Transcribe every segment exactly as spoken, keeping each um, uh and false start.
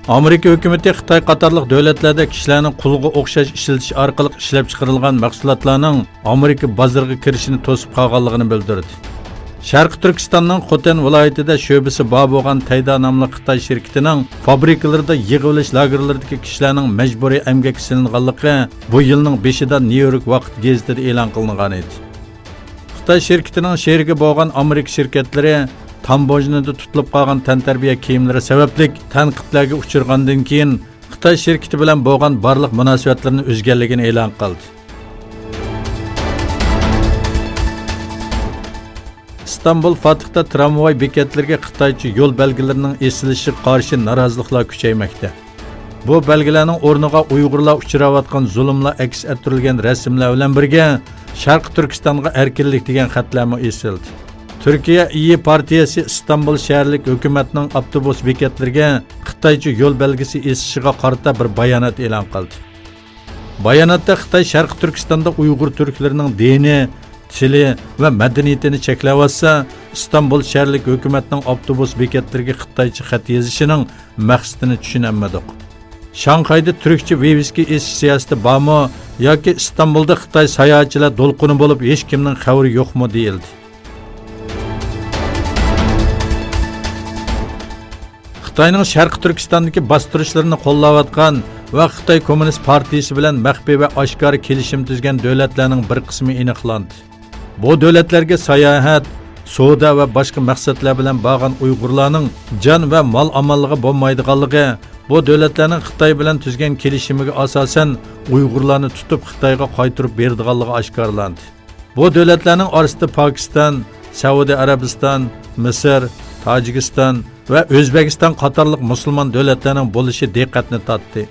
ئامېرىكا ھۆكۈمىتى خىتاي قاتارلىق دۆلەتلەردە كىشىلەرنىڭ قۇلغا ئوخشاش ئىشلىتىش ئارقىلىق ئىشلەپچىقىرىلغان مەھسۇلاتلارنىڭ ئامېرىكا بازىرىغا كىرىشىنى توسۇپ قالغانلىقىنى بىلدۈردى. شەرقىي تۈركىستاننىڭ خوتەن ۋىلايىتىدە شۆبىسى بار بولغان تەيدا ناملىق خىتاي شىركىتىنىڭ فابرىكىلىرىدا يىغىۋېلىش لاگېرلىرىدىكى كىشىلەرنىڭ مەجبۇرىي ئەمگەككە سېلىنغانلىقى بۇ يىلنىڭ بېشىدا نيۇ يورك ۋاقىت گېزىتىدە ئېلان قىلىنغان ئىدى. خىتاي شىركىتىنىڭ شېرىكى بولغان ئامېرىكا شىركەتلىرى تامبوژنىدا تۇتۇلۇپ قالغان تەنتەربىيە كىيىملىرى سەۋەبلىك تەنقىدلەرگە ئۇچرىغاندىن كېيىن، خىتاي شىركىتى بىلەن بولغان بارلىق مۇناسىۋەتلىرىنى ئۈزگەنلىكىنى ئېلان قىلدى. ئىستانبۇل فاتىھتا ترامۋاي بېكەتلىرىگە خىتايچە يول بەلگىلىرىنىڭ ئېسىلىشىغا قارشى نارازىلىقلار كۈچەيمەكتە. بۇ بەلگىلەرنىڭ ئورنىغا ئۇيغۇرلار ئۇچراۋاتقان زۇلۇملار ئەكس ئەتتۈرۈلگەن رەسىملەر بىلەن بىرگە شەرقىي تۈركىستانغا ئەركىنلىك دېگەن خەتلەرمۇ ئېسىلدى. تۈركىيە ئىيى پارتىيەسى ئىستانبۇل شەھەرلىك ھۆكۈمەتنىڭ ئاپتوبۇس بېكەتلىرىگە خىتايچە يول بەلگىسى ئېسىشىغا قارىتا بىر بايانات ئېلان قىلدى. باياناتتا خىتاي شەرقىي تۈركىستاندا ئۇيغۇر تۈركلىرىنىڭ دىنى، تىلى ۋە مەدەنىيىتىنى چەكلەۋاتسا، ئىستانبۇل شەھەرلىك ھۆكۈمەتنىڭ ئاپتوبۇس بېكەتلىرىگە خىتايچە خەت يېزىشىنىڭ مەقسىتىنى چۈشىنەلمىدۇق. شاڭخەيدە تۈركچە ۋىۋىسكا ئېسىش سىياسىتى بارمۇ ياكى ئىستانبۇلدا خىتاي ساياھەتچىلەر دولقۇنى بولۇپ ھېچكىمنىڭ خەۋىرى يوقمۇ دېيىلدى. خىتاينىڭ شەرقىي تۈركىستاندىكى باستۇرۇشلىرىنى قوللاۋاتقان ۋە خىتاي كوممۇنىست پارتىيىسى بىلەن مەخپىي ۋە ئاشكارا كېلىشىم تۈزگەن دۆلەتلەرنىڭ بىر قىسمى ئېنىقلاندى. بۇ دۆلەتلەرگە ساياھەت، سودا ۋە باشقا مەقسەتلەر بىلەن بارغان ئۇيغۇرلارنىڭ جان ۋە مال ئامانلىقى بولمايدىغانلىقى، بۇ دۆلەتلەرنىڭ خىتاي بىلەن تۈزگەن كېلىشىمىگە ئاساسەن ئۇيغۇرلارنى تۇتۇپ خىتايغا قايتۇرۇپ بېرىدىغانلىقى ئاشكارىلاندى. بۇ دۆلەتلەرنىڭ ئارىسىدا پاكىستان، سەئۇدى ئەرەبىستان، مىسىر، تاجىكىستان ۋە ئۆزبېكىستان قاتارلىق مۇسۇلمان دۆلەتلەرنىڭ بولۇشى دىققەتنى تارتتى.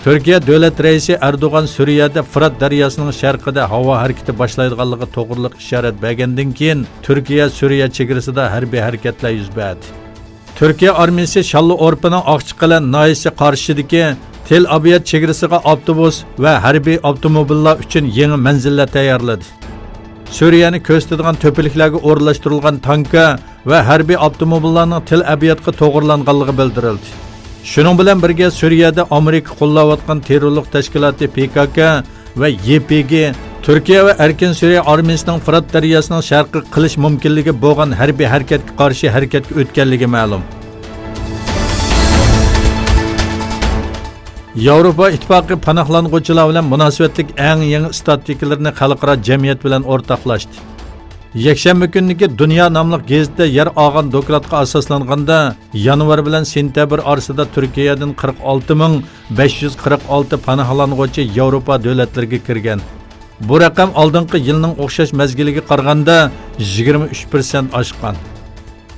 تۈركىيە دۆلەت رەئىسى ئەردوغان سۈرىيەدە فۇرات دەرياسىنىڭ شەرقىدە ھاۋا ھەرىكىتى باشلايدىغانلىقى توغرىلىق ئىشارەت بەرگەندىن كېيىن، تۈركىيە سۈرىيە چېگرىسىدا ھەربىي ھەرىكەتلەر يۈز بەردى. تۈركىيە ئارمىيىسى شاللىئورپىنىڭ ئاقچىقەلئە ناھىيەسى قارشىسىدىكى تېل ئابياد چېگرىسىغا ئاپتوبۇس ۋە ھەربىي ئاپتوموبىللار ئۈچۈن يېڭى مەنزىللەر تەييارلىدى. سۈرىيەنى كۆرسىتىدىغان تۆپىلىكلەرگە ئورۇنلاشتۇرۇلغان تانكا ۋە ھەربىي ئاپتوموبىللارنىڭ تېل ئەبيادقا توغرىلانغانلىقى بىلدۈرۈلدى. شۇنىڭ بىلەن بىرگە، سۈرىيەدە ئامېرىكا قوللاۋاتقان تېررورلۇق تەشكىلاتى پې كا كا ۋە يې پې گې تۈركىيە ۋە ئەركىن سۈرىيە ئارمىيىسىنىڭ فۇرات دەرياسىنىڭ شەرقىگە قىلىش مۇمكىنلىكى بولغان ھەربىي ھەرىكەتكە قارشى ھەرىكەتكە ئۆتكەنلىكى مەلۇم. ياۋروپا ئىتتىپاقى پاناھلانغۇچىلار بىلەن مۇناسىۋەتلىك ئەڭ يېڭى ئىستاتىستىكىلىرىنى خەلقئارا جەمئىيەت بىلەن ئورتاقلاشتى. يەكشەنبە كۈنىدىكى دۇنيا ناملىق گېزىتتە يەر ئالغان دوكلاتقا ئاساسلانغاندا، يانۋار بىلەن سېنتەبىر ئارىسىدا تۈركىيەدىن قىرىق ئالتە مىڭ بەش يۈز قىرىق ئالتە پاناھلانغۇچى ياۋروپا دۆلەتلىرىگە كىرگەن. بۇ رەقەم ئالدىنقى يىلنىڭ ئوخشاش مەزگىلىگە قارىغاندا يىگىرمە ئۈچ پىرسەنت ئاشقان.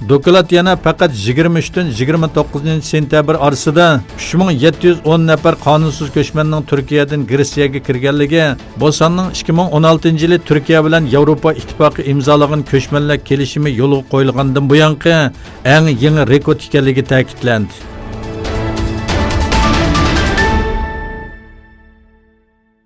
دوكلات يەنە پەقەت يىگىرمە ئۈچتىن يىگىرمە توققۇزىنچى سېنتەبىر ئارىسىدا ئۈچ مىڭ يەتتە يۈز ئون نەپەر قانۇنسىز كۆچمەننىڭ تۈركىيەدىن گرېتسىيەگە كىرگەنلىكى، بۇ ساننىڭ ئىككى مىڭ ئون ئالتىنچى يىلى تۈركىيە بىلەن ياۋروپا ئىتتىپاقى ئىمزالىغان كۆچمەنلەر كېلىشىمى يولغا قويۇلغاندىن بۇيانقى ئەڭ يېڭى رېكورت ئىكەنلىكى تەكىتلەندى.